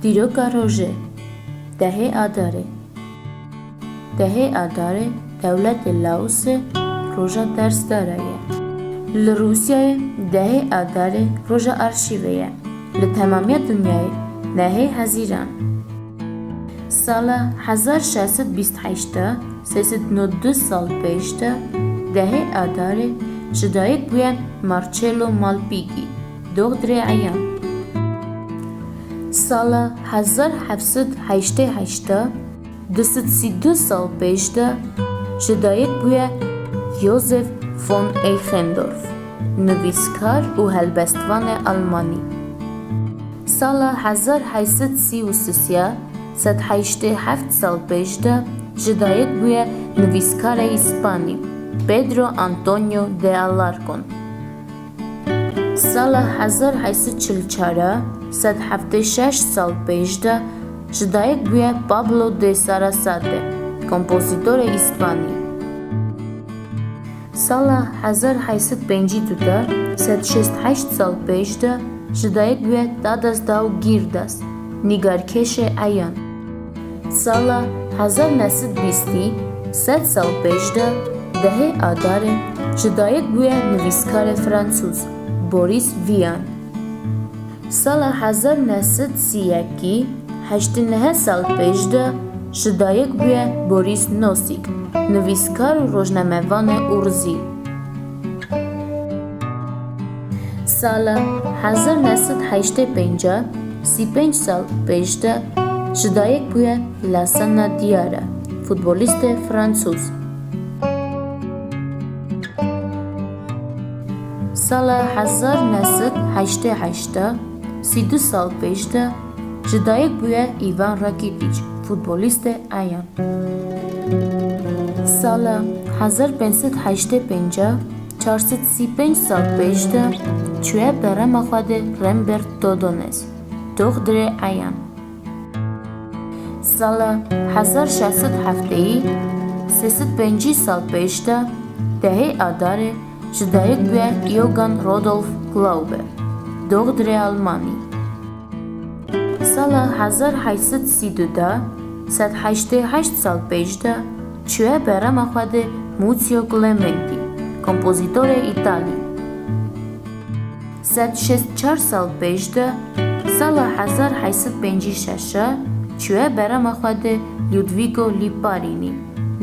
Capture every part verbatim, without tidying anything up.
Dîroka rojê, dehê Adarê. Dehê Adarê dewletê Laosê roja dersdara ye. Li Rûsyayê dehê Adarê roja arşîvê ye. Li temamiya dinyayê nehê Hezîran. Sala hezar şeş sed bîst heşt de, sê sed nod du sal pêş de, dehê Adarê ji dayik bûye Marcello Malpighi, doxdirê Eyan. Sala hezar heft sed heştê heşt de, du sed sî du sal pêş de, ji dayik bûye Josef von Eichendorff, nivîskar û helbestvanê almanî. Sala hezar heşt sed sî û sê, sed heştê heft sal pêş de, ji dayik bûye nivîskarê îspanî, Pedro Antonio de Alarcón. Sala hezar heşt sed çil çar, sed heftê şeş sal pêş de, ji dayik bûye Pablo de Sarasate, kompozîtorê îspanî. Sala hezar heşt sed pêncî du de, sed şêst heşt sal pêş de, ji dayik bûye Tadas Dauguirdas, nîgarkêşê eyan. Sala hezar neh sed bîstî, sed sal pêş de, dehê Adarê, ji dayik bûye nivîskarê fransûz, Boris Vian. Sala hezar neh sed sî yekî, heştê neh sal pêş de, ji dayik bûye Boris Nosîk, nivîskar û rojnamevanê ûrzî. Sala hezar neh sed heştê pênc, sî pênc sal pêş de, ji dayik bûye Lassana Diarra, futbolîstê fransûz. Sala hezar neh sed heştê heşt, sî du sal pêş de, ji dayik bûye Ivan Rakitic, futbolîstê eyan. Sala hezar pênc sed heştê pênc, çar sed sî pênc sal pêş de, çûye berema xwe de Rembert Dodones, doxdirê eyan. Sala hezar şeş sed heftê, sê sed pêncî sal pêş de, dehê Adarê, ji dayik bûye Johann Rudolf Glaube, doxdirê almanî. Sala hezar heşt sed sî du de, sed heştê heşt sal pêş de, çûye berema xwe de Muzio Clementi, kompozîtorê îtalî. Sed şêst çar sal pêş de, sala hezar heşt sed pêncî şeş, çûye berema xwe de Ludovico Liparini,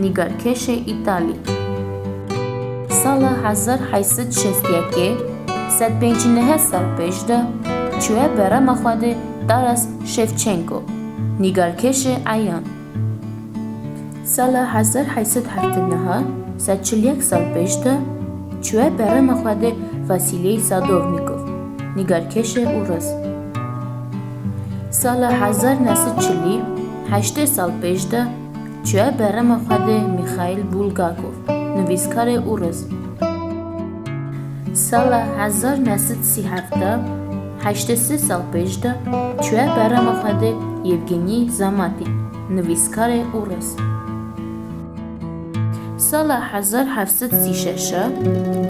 nîgarkêşê îtalî. Sala hezar heşt sed şêst yekê, sed pêncî neh sal pêş de, çûye berema xwe de Taras Şevçenko, nîgarkêşê eyan. Sala hezar heşt sed heftê neh, sed çil yek sal pêş de, çûye berema xwe de Vasîlî Sadovnîkov, nîgarkêşê ûriz. Sala hezar neh sed çilî, heştê sal pêş de, çûye berema xwe de Mîxaîl Bulgakov, nivîskarê ûriz. Sala hezar neh sed sî heft, heştê sê sal pêş de, çûye berema xwe de Yevgenî Zamatî, nivîskarê ûriz. Sala hezar heft sed sî şeş,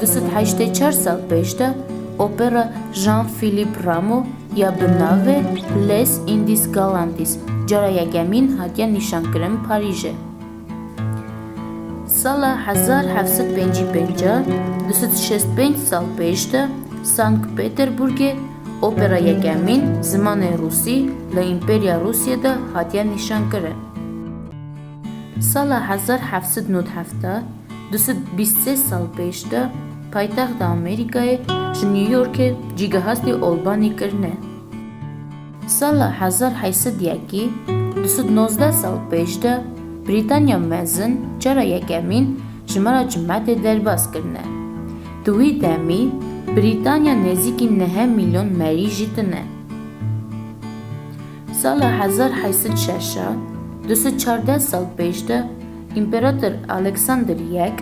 du sed heştê çar sal pêş de, opera Jean-Philippe Rameau ya bi navê Les Indies Galantes cara yekemîn hatiye nîşankirin Parîjê. Sala hezar heft sed pêncî pênc, du sed şêst pênc sal pêş de, Sankt Peterburgê opera yekemîn zimanê rûsî li Împeriya Rûsiyê de hatiye nîşankirin. Sala hezar heft sed nod heft, du sed bîst sê sal pêş de, paytexta Amerîkayê ji New Yorkê cîgeha stê Olbanî kirine. Sala hezar heşt sed yekî, du sed nozdeh sal pêş de, Brîtanya Mezin cara yekemîn ji me re cimetê derbas kirine. Di wî demî Brîtanya nêzîkî neh milyon merî jî tine. Sala hezar heşt sed şeş, du sed çardeh sal pêş de, Împerator Alexander yek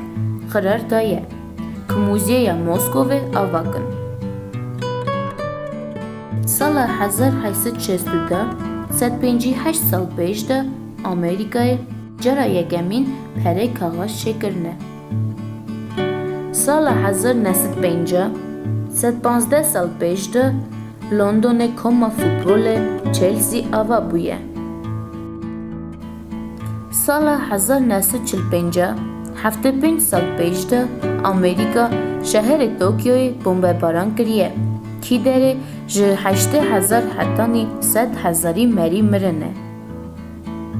qirar daye ku muzêya Moskovê ava kin. Sala hezar heşt sed şêst û du, sed pêncî heşt sal pêş de, Amerîkayê cara yekemîn perê kaxaz çêkirine. Sala hezar neh sed pêncî, sed panzdeh sal pêş de, Londonê koma futbolê Chelsea ava bûye. Sala hezar neh sed çil pênc, heftê pênc sal pêş de, Amerîka şeherê Tokyoyê bombebaran kiriye. Kî derê ji heştê hezar hetanî sed hezarî merî mirine.